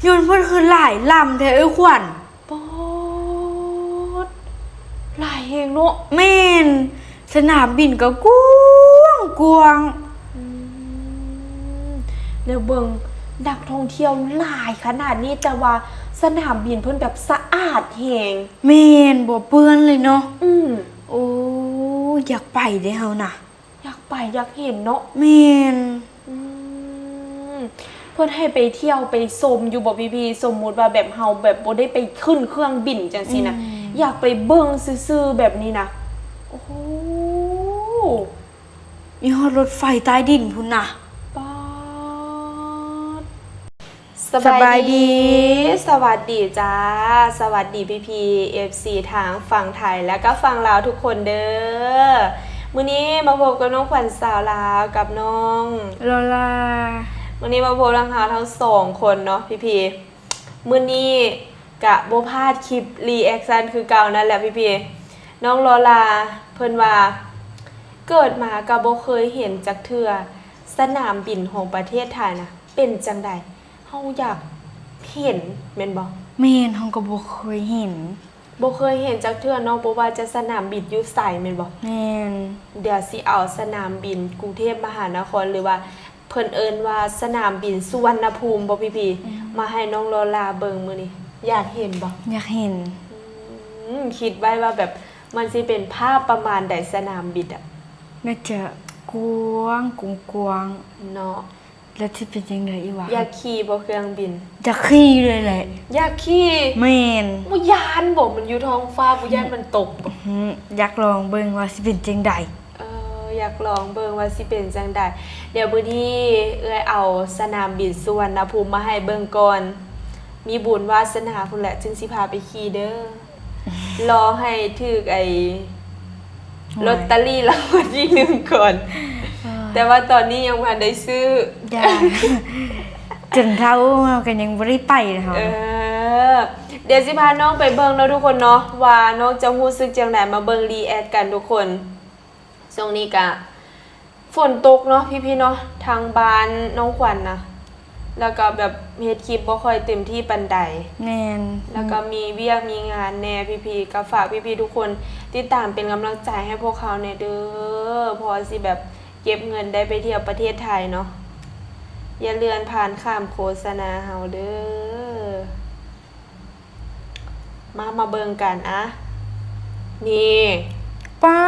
ຍົນເພິ່ນຄືຫຼາຍລຳແທ້ເອີຍຂວັນ. ປາດ ຫຼາຍແຮງເນາະ. ແມ່ນ ສະໜາມບິນກໍກວ້າງໆ. ອືມ ແລ້ວເບິ່ງ ນັກທ່ອງທ່ຽວຫຼາຍຂະໜາດນີ້ ແຕ່ວ່າສະໜາມບິນເພິ່ນແບບສະອາດແຮງ. ແມ່ນ ບໍ່ເປື້ອນເລີຍເນາະ. ອືມ ໂອ້ ຢາກໄປເດ້ເຮົານະ. ຢາກໄປ ຢາກເຫັນເນາະ. ແມ່ນ. ອືມ ເພິ່ນໃຫ້ໄປທ່ຽວໄປຊົມຢູ່ບໍ່ພີ່ໆ? ສົມມຸດວ່າແບບເຮົາແບບບໍ່ໄດ້ໄປຂຶ້ນເຄື່ອງບິນຈັ່ງຊີ້ນະ ອືມ ຢາກໄປເບິ່ງຊື່ໆແບບນີ້ນະ. ໂອ້ໂຫ ມີຮອດລົດໄຟໃຕ້ດິນພຸ້ນນະ. ປາດ. ສະບາຍດີ ສະບາຍດີ ສະຫວັດດີຈ້າ ສະຫວັດດີພີ່ໆ ເອັຟຊີ ທາງຝັ່ງໄທ ແລະກໍຝັ່ງລາວທຸກຄົນເດີ້. ມື້ນີ້ມາພົບກັບນ້ອງຂວັນສາວລາວ ກັບນ້ອງລໍລາ. ມື້ນີ້ມາພົບກັບເຮົາທັງສອງຄົນເນາະພີ່ໆ. ມື້ນີ້ກະບໍ່ພາດຄລິບຣີແອັກຊັນຄືເກົ່ານັ້ນແຫຼະພີ່ໆ. ນ້ອງລໍລາເພິ່ນວ່າ ເກີດມາກະບໍ່ເຄີຍເຫັນຈັກເທື່ອ ສະໜາມບິນຂອງປະເທດໄທນະ ເປັນຈັ່ງໃດ? ເຮົາຢາກເຫັນແມ່ນບໍ່? ແມ່ນ ເຮົາກໍບໍ່ເຄີຍເຫັນ. ບໍ່ເຄີຍເຫັນຈັກເທື່ອເນາະ ບໍ່ວ່າຈະສະໜາມບິນຢູ່ໃສແມ່ນບໍ່? ແມ່ນ. ດຽວຊິເອົາສະໜາມບິນກຸງເທບມະຫານະຄອນ ຫຼືວ່າເພິ່ນເອີ້ນວ່າສະໜາມບິນສຸວັນນະພູມບໍ່ພີ່ໆ? ອືມ ມາໃຫ້ນ້ອງລໍລາເບິ່ງມື້ນີ້. ຢາກເຫັນບໍ່? ຢາກເຫັນ. ອືມ ຄິດໄວ້ວ່າແບບມັນຊິເປັນພາບປະມານໃດ ສະໜາມບິນອະ? ໜ້າຈະກວ້າງ ກວ້າງໆ ເນາະ. ແລ້ວຊິເປັນຈັ່ງໃດອີກວະ? ຢາກຂີ່ບໍ່ເຄື່ອງບິນ? ຢາກຂີ່ເລີຍແຫຼະ. ຢາກຂີ່? ແມ່ນ. ບໍ່ຢ້ານບໍ່? ມັນຢູ່ທ້ອງຟ້າ ບໍ່ຢ້ານມັນຕົກບໍ່? ອື ຢາກລອງເບິ່ງວ່າຊິເປັນຈັ່ງໃດ. ເອີ ຢາກລອງເບິ່ງວ່າຊິເປັນຈັ່ງໃດ. ດຽວມື້ນີ້ເອື້ອຍເອົາສະໜາມບິນສຸວັນນະພູມມາໃຫ້ເບິ່ງກ່ອນ. ມີບຸນວາສະໜາພຸ້ນແຫຼະ ຈຶ່ງຊິພາໄປຂີ່ເດີ້. ລໍໃຫ້ຖືກໄອ້ ໂອ້ຍ ລອດຕະລີລາງວັນທີໜຶ່ງກ່ອນ. ເອີ ແຕ່ວ່າຕອນນີ້ຍັງບໍ່ທັນໄດ້ຊື້. ຢ່າ ຈົນເຖົ້າມາກໍຍັງບໍ່ໄດ້ໄປນະເຮົາ. ເອີ ດຽວຊິພານ້ອງໄປເບິ່ງເນາະທຸກຄົນເນາະ ວ່ານ້ອງຈະຮູ້ສຶກຈັ່ງໃດ. ມາເບິ່ງຣີແອັກກັນທຸກຄົນ. ຊ່ວງນີ້ກະຝົນຕົກເນາະພີ່ໆເນາະ ທາງບ້ານນ້ອງຂວັນນະ ແລ້ວກະແບບເຮັດຄລິບບໍ່ຄ່ອຍເຕັມທີ່ປານໃດ. ແມ່ນ. ແລ້ວກະມີວຽກມີງານແດ່ພີ່ໆ ກະຝາກພີ່ໆທຸກຄົນຕິດຕາມເປັນກຳລັງໃຈໃຫ້ພວກເຮົາແດ່ເດີ້ ພໍຊິແບບເກັບເງິນໄດ້ໄປທ່ຽວປະເທດໄທເນາະ. ຢ່າເລື່ອນຜ່ານຂ້າມໂຄສະນາເຮົາເດີ້. ມາ ມາເບິ່ງກັນອະ ນີ້ ປາ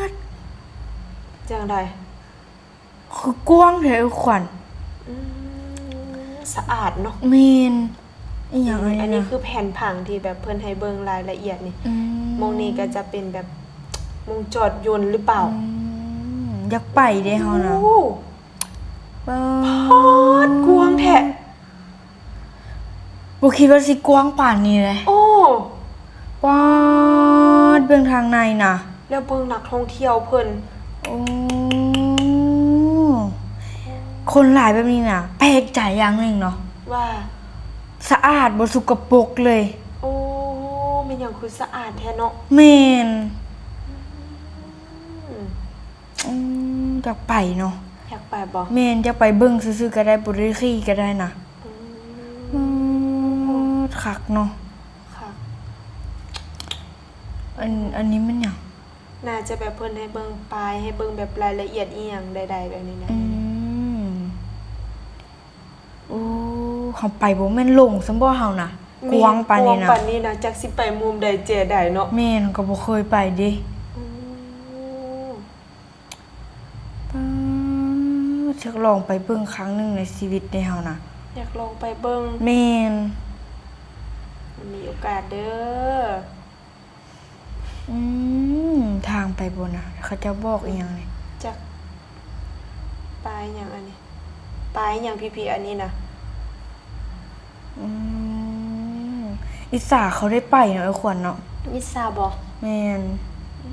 ດ ຈັ່ງໃດ? ຄືກວ້າງແທ້ເອີຍຂວັນ. ອືມ ສະອາດເນາະ. ແມ່ນ. ອີຫຍັງອັນນີ້ນະ? ນີ້ ອັນນີ້ຄືແຜນຜັງທີ່ແບບເພິ່ນໃຫ້ເບິ່ງລາຍລະອຽດນີ້. ອືມ ໝ່ອງນີ້ກໍຈະເປັນແບບໝ່ອງຈອດຍົນຫຼືເປົ່າ? ອືມ ຢາກໄປເດ້ເຮົານະ. ໂອ້ ປາດ ປາດ ກວ້າງແທ້. ບໍ່ຄິດວ່າຊິກວ້າງປານນີ້ເລີຍ. ໂອ້ ປາດ ເບິ່ງທາງໃນນະ ແລ້ວເບິ່ງນັກທ່ອງທ່ຽວເພິ່ນ. ໂອ້ ຄົນຫຼາຍແບບນີ້ນະ ແປກໃຈຢ່າງໜຶ່ງເນາະ ວ່າສະອາດ ບໍ່ສົກກະປົກເລີຍ. ໂອ້ ແມ່ນຫຍັງຄືສະອາດແທ້ເນາະ? ແມ່ນ. ອືມ ອືມ ຢາກໄປເນາະ. ຢາກໄປບໍ່? ແມ່ນ ຢາກໄປເບິ່ງຊື່ໆກໍໄດ້ ບໍ່ໄດ້ຂີ່ກໍໄດ້ນະ. ອືມ ເອີ ຄັກເນາະ ຄັກ. ອັນ ອັນນີ້ມັນຫຍັງ? ໜ້າຈະແບບເພິ່ນໃຫ້ເບິ່ງປ້າຍ ໃຫ້ເບິ່ງແບບລາຍລະອຽດອີ່ຫຍັງໃດໆແບບນີ້ນະ. ອືມ ໂອ້ ເຮົາໄປບໍ່ແມ່ນຫຼົງຊ້ຳບໍ່ເຮົານະ. ແມ່ນ ກວ້າງປານນີ້ນະ ກວ້າງປານນີ້ນະ ຈັກຊິໄປມຸມໃດແຈໃດເນາະ. ແມ່ນ ເຮົາກໍບໍ່ເຄີຍໄປເດ້. ໂອ້ ປາດ ຢາກລອງໄປເບິ່ງຄັ້ງໜຶ່ງໃນຊີວິດເດ້ເຮົານະ. ຢາກລອງໄປເບິ່ງ. ແມ່ນ. ມີໂອກາດເດີ້. ອືມ ທາງໄປພຸ້ນນະ ເຂົາເຈົ້າບອກອີ່ຫຍັງນີ້? ຈັກ ປ້າຍຫຍັງອັນນີ້? ປ້າຍຫຍັງພີ່ໆ ອັນນີ້ນະ? ອືມ ອິດສາເຂົາໄດ້ໄປເນາະ ເອື້ອຍຂວັນເນາະ. ອິດສາບໍ່? ແມ່ນ. ອື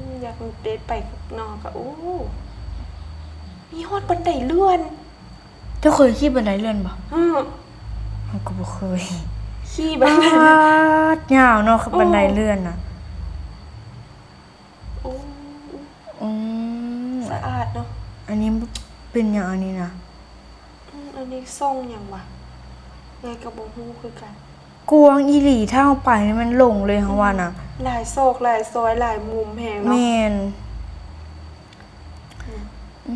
ມ ຢາກໄດ້ໄປເນາະ ກະ ໂອ້ ມີຮອດບັນໄດເລື່ອນ. ເຈົ້າເຄີຍຂີ່ບັນໄດເລື່ອນບໍ່? ອື ເຮົາກໍບໍ່ເຄີຍຂີ່ບັນໄດເລື່ອນ. ປາດ ຍາວເນາະ ໂອ້ ບັນໄດເລື່ອນນະ. ໂອ້ ອືມ ສະອາດເນາະ. ອັນນີ້ເປັນຫຍັງອັນນີ້ນະ? ອືມ ອັນນີ້ຊ່ອງຫຍັງຫວະ? ເອື້ອຍກໍບໍ່ຮູ້ຄືກັນ. ກວ້າງອີ່ຫຼີ ຖ້າເຮົາໄປນີ້ມັນຫຼົງເລີຍ ເຮົາວ່ານະ. ອືມ ຫຼາຍຊອກຫຼາຍຊອຍຫຼາຍມຸມແຮງເນາະ. ແມ່ນ. ອື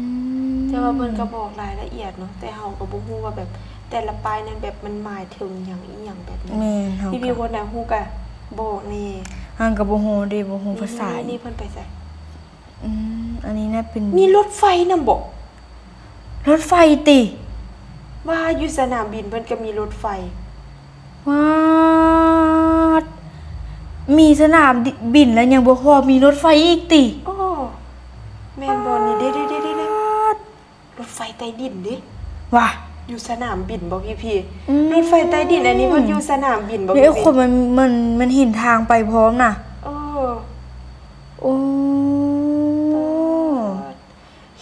ມ ແຕ່ວ່າເພິ່ນກໍບອກລາຍລະອຽດເນາະ ແຕ່ເຮົາກໍບໍ່ຮູ້ວ່າແບບແຕ່ລະປ້າຍນັ້ນແບບມັນໝາຍເຖິງຫຍັງອີ່ຫຍັງແບບນີ້. ແມ່ນ. ເຮົາ ພີ່ໆ ຄົນໃດຮູ້ກໍບອກແດ່. ເຮົາກໍບໍ່ຮູ້ເດ້ ບໍ່ຮູ້ພາສາ. ນີ້ ນີ້ເພິ່ນໄປໃສ? ອືມ ອັນນີ້ນະເປັນ ມີລົດໄຟນຳບໍ? ລົດໄຟຕິ? ວ່າຢູ່ສະໜາມບິນເພິ່ນກໍມີລົດໄຟ. ປາດ ມີສະໜາມບິນແລ້ວຍັງບໍ່ພໍ ມີລົດໄຟອີກຕິ? ໂອ້ ແມ່ນບໍ່ນີ້? ເດ້ໆໆໆ ປາດ ລົດໄຟໃຕ້ດິນເດ້. ວ່າ ຢູ່ສະໜາມບິນບໍ່ພີ່ໆ? ອືມ ລົດໄຟໃຕ້ດິນ ອັນນີ້ມັນຢູ່ສະໜາມບິນບໍ່ພີ່ໆ? ເອີ ຄົນມັນ ມັນ ມັນເຫັນທາງໄປພ້ອມນະ. ເອີ ໂອ້ ປາດ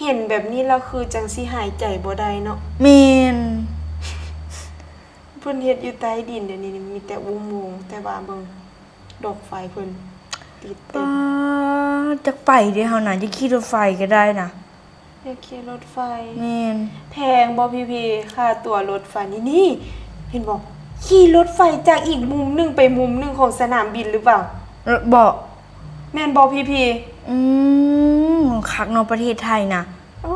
ເຫັນແບບນີ້ແລ້ວຄືຈັ່ງຊິຫາຍໃຈບໍ່ໄດ້ເນາະ. ແມ່ນ. ເພິ່ນເຮັດຢູ່ໃຕ້ດິນ ດຽວນີ້ມີແຕ່ອຸໂມງ ແຕ່ວ່າເບິ່ງດອກໄຟເພິ່ນຕິດເຕັມ. ປາດ ຢາກໄປເດ້ເຮົານະ ຢາກຂີ່ລົດໄຟກໍໄດ້ນະ. ຢາກຂີ່ລົດໄຟ. ແມ່ນ. ແພງບໍ່ພີ່ໆ ຄ່າຕົ໋ວລົດໄຟນີ້? ນີ້ ເຫັນບໍ່? ຂີ່ລົດໄຟຈາກອີກມຸມໜຶ່ງໄປມຸມໜຶ່ງຂອງສະໜາມບິນຫຼືເປົ່າ? ເບາະ. ແມ່ນບໍ່ພີ່ໆ? ອືມ ຄັກເນາະ ປະເທດໄທນະ. ໂອ້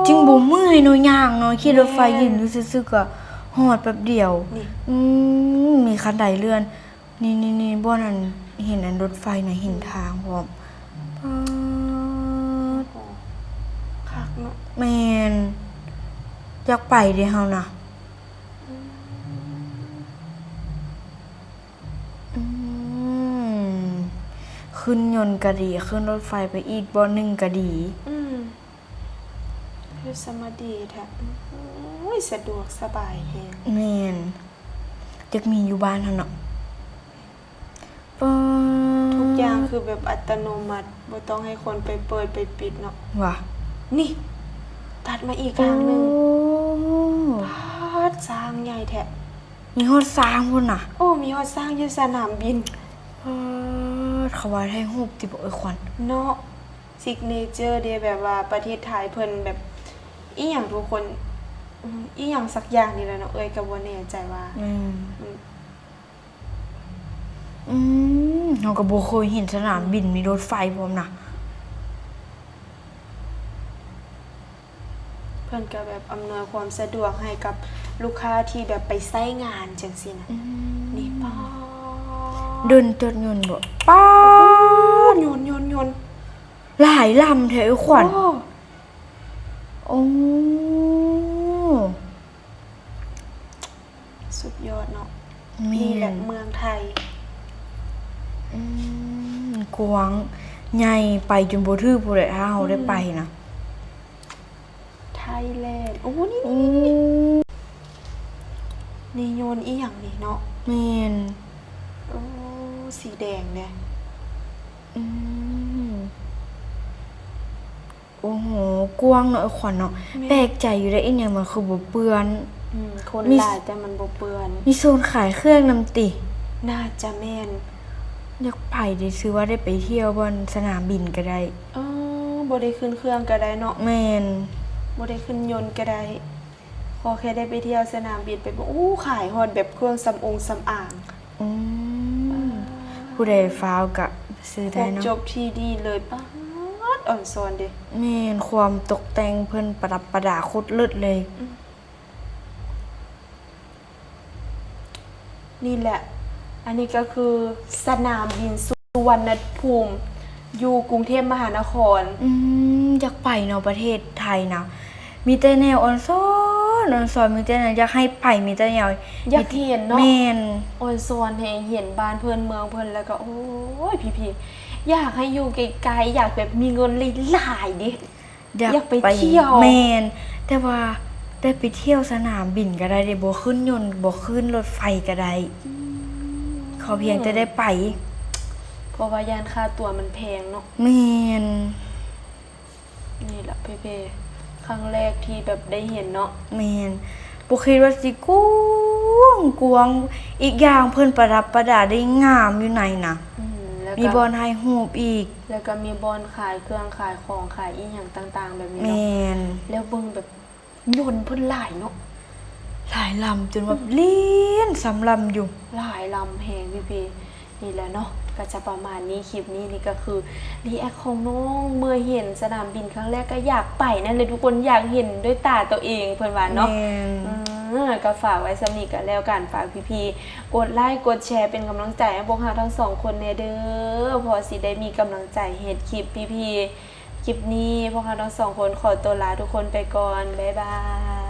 ຈຶ່ງບໍ່ເມື່ອຍເນາະ ຍ່າງເນາະ ຂີ່ລົດໄຟ ແມ່ນ ຢືນຢູ່ຊື່ໆ ກໍຮອດແປັບດຽວ. ນີ້ ອືມ ມີຄັນໄດເລື່ອນ. ນີ້ໆໆ ບ່ອນອັນເຫັນອັນລົດໄຟນະ ເຫັນ ອືມ ທາງພ້ອມ. ປາດ ໂອ້ ຄັກເນາະ. ແມ່ນ. ຢາກໄປເດ້ເຮົານະ. ອືມ ອືມ ຂຶ້ນຍົນກໍດີ ຂຶ້ນລົດໄຟໄປອີກບ່ອນໜຶ່ງກໍດີ. ອືມ ຄືສະມາດີແທ້. ໂອ້ຍ ສະດວກສະບາຍແຮງ. ແມ່ນ. ຢາກມີຢູ່ບ້ານເຮົາເນາະ. ປາດ ທຸກຢ່າງຄືແບບອັດຕະໂນມັດ ບໍ່ຕ້ອງໃຫ້ຄົນໄປເປີດໄປປິດເນາະ. ວ່າ ນີ້ ຕັດມາອີກທາງໜຶ່ງ. ໂອ້ ປາດ ຊ້າງໃຫຍ່ແທ້. ມີຮອດຊ້າງພຸ້ນນະ. ໂອ້ ມີຮອດຊ້າງຢູ່ສະໜາມບິນ. ປາດ ເຂົາວ່າຖ່າຍຮູບຕິບໍ່ເອີຍຂວັນ? ເນາະ ຊິກເນເຈີເດ້ ແບບວ່າປະເທດໄທເພິ່ນແບບ ອີ່ຫຍັງທຸກຄົນ ອີ່ຫຍັງສັກຢ່າງນີ້ແຫຼະເນາະ ເອື້ອຍກໍບໍ່ແນ່ໃຈວ່າ. ອືມ ອືມ ອືມ ເຮົາກໍບໍ່ເຄີຍເຫັນສະໜາມບິນມີລົດໄຟພ້ອມນະ. ເພິ່ນກໍແບບອຳນວຍຄວາມສະດວກໃຫ້ກັບລູກຄ້າທີ່ແບບໄປໃຊ້ງານຈັ່ງຊີ້ນະ. ອືມ ນີ້ ປາດ ເດີ່ນຈົດຍົນບໍ? ປາດ ໂອ້ ຍົນ ຍົນ ຍົນ ຫຼາຍລຳແທ້ເອີຍຂວັນ. ໂອ້ ໂອ້ ສຸດຍອດເນາະ. ແມ່ນ. ນີ້ແຫຼະເມືອງໄທ. ອືມ ກວ້າງໃຫຍ່ ໄປຈົນບໍ່ຖືກພຸ້ນແຫຼະ ຖ້າເຮົາໄດ້ໄປນະ. ອືມ ໄທແລນ. ໂອ້ ນີ້ ໂອ້ ນີ້ ນີ້ ນີ້ໂຍນອີ່ຫຍັງນີ້ເນາະ. ແມ່ນ. ໂອ້ ສີແດງເດ້. ອືມ. ໂອ້ໂຫ ກວ້າງເນາະ ເອີຍຂວັນເນາະ. ແມ່ນ. ແປກໃຈຢູ່ເດ້ ອີຫຍັງມັນຄືບໍ່ເປື້ອນ. ອືມ ຄົນຫຼາຍແຕ່ມັນບໍ່ເປື້ອນ. ມີໂຊນຂາຍເຄື່ອງນຳຕິ? ໜ້າຈະແມ່ນ. ຢາກໄປເດ້ ຊື່ວ່າໄດ້ໄປທ່ຽວບ່ອນສະໜາມບິນກໍໄດ້. ເອີ ບໍ່ໄດ້ຂຶ້ນເຄື່ອງກໍໄດ້ເນາະ. ແມ່ນ. ບໍ່ໄດ້ຂຶ້ນຍົນກໍໄດ້ ຂໍແຄ່ໄດ້ໄປທ່ຽວສະໜາມບິນ ໄປເບິ່ງ ໂອ້ ຂາຍຮອດແບບເຄື່ອງສຳອົງສຳອາງ. ອືມ ອ່າ ຜູ້ໃດຟ້າວກະຊື້ໄດ້ເນາະ. ຄົບຈົບທີ່ດີເລີຍ. ປາດ ອອນຊອນເດ້. ແມ່ນ ຄວາມຕົກແຕ່ງເພິ່ນປະດັບປະດາໂຄດເລີດເລີຍ. ອືມ ນີ້ແຫຼະ ອັນນີ້ກໍຄືສະໜາມບິນສຸວັນນະພູມ ຢູ່ກຸງເທບມະຫານະຄອນ. ອືມ ຢາກໄປເນາະ ປະເທດໄທນະ. ມີແຕ່ແນວອອນຊອນ ອອນຊອນ ມີແຕ່ແນວຢາກໃຫ້ໄປ ມີແຕ່ແນວຢາກເຫັນເນາະ. ແມ່ນ. ອອນຊອນແຮງ ເຫັນບ້ານເພິ່ນເມືອງເພິ່ນ ແລ້ວກໍ ໂອ້ຍ ພີ່ໆ ຢາກໃຫ້ຢູ່ໄກໆ ຢາກແບບມີເງິນຫຼາຍໆເດ້ ຢາກ ຢາກໄປທ່ຽວ. ແມ່ນ. ແຕ່ວ່າໄດ້ໄປທ່ຽວສະໜາມບິນກໍໄດ້ເດ້ ບໍ່ຂຶ້ນຍົນ ບໍ່ຂຶ້ນລົດໄຟກໍໄດ້. ອືມ ຂໍພຽງແຕ່ໄດ້ໄປ ເພາະວ່າຢ້ານຄ່າຕົ໋ວມັນແພງເນາະ. ແມ່ນ. ນີ້ລະເພໆ ຄັ້ງແລກທີ່ແບບໄດ້ເຫັນເນາະ. ແມ່ນ. ບໍ່ຄິດວ່າຊິກວ້າງ ກວ້າງ ອີກຢ່າງເພິ່ນປະດັບປະດາໄດ້ງາມຢູ່ໃນນະ. ອືມ ແລ້ວກໍມີບ່ອນຖ່າຍຮູບອີກ ແລ້ວກໍມີບ່ອນຂາຍເຄື່ອງຂາຍຂອງ ຂາຍອີ່ຫຍັງຕ່າງໆແບບນີ້ເນາະ. ແມ່ນ. ແລ້ວເບິ່ງແບບຍົນເພິ່ນຫຼາຍເນາະ ຫຼ ຫຼາຍລຳຈົນວ່າຫຼິ້ນຊ້ຳລຳຢູ່ ຫຼາຍລຳແຮງພີ່ໆ ນີ້ແຫຼະເນາະ ກໍຈະປະມານນີ້ ຄລິບນີ້ນີ້ກໍຄື react ຂອງນ້ອງເມື່ອເຫັນສະໜາມບິນຄັ້ງແລກ ກໍຢາກໄປນັ້ນແຫຼະທຸກຄົນ ຢາກເຫັນດ້ວຍຕາຕົວເອງເພິ່ນວ່າເນາະ ແມ່ນ ເອີ ກໍຝາກໄວ້ສ່ຳນີ້ກໍແລ້ວກັນ ຝາກພີ່ໆ ກົດໄລກົດແຊ ເປັນກຳລັງໃຈໃຫ້ພວກເຮົາທັງສອງຄົນແດ່ເດີ ເພາະຊິໄດ້ມີກຳລັງໃຈເຮັດຄລິບພີ່ໆ ຄລິບນີ້ພວກເຮົາທັງສອງຄົນຂໍຕົວລາທຸກຄົນໄປກ່ອນ ບາຍບາຍ.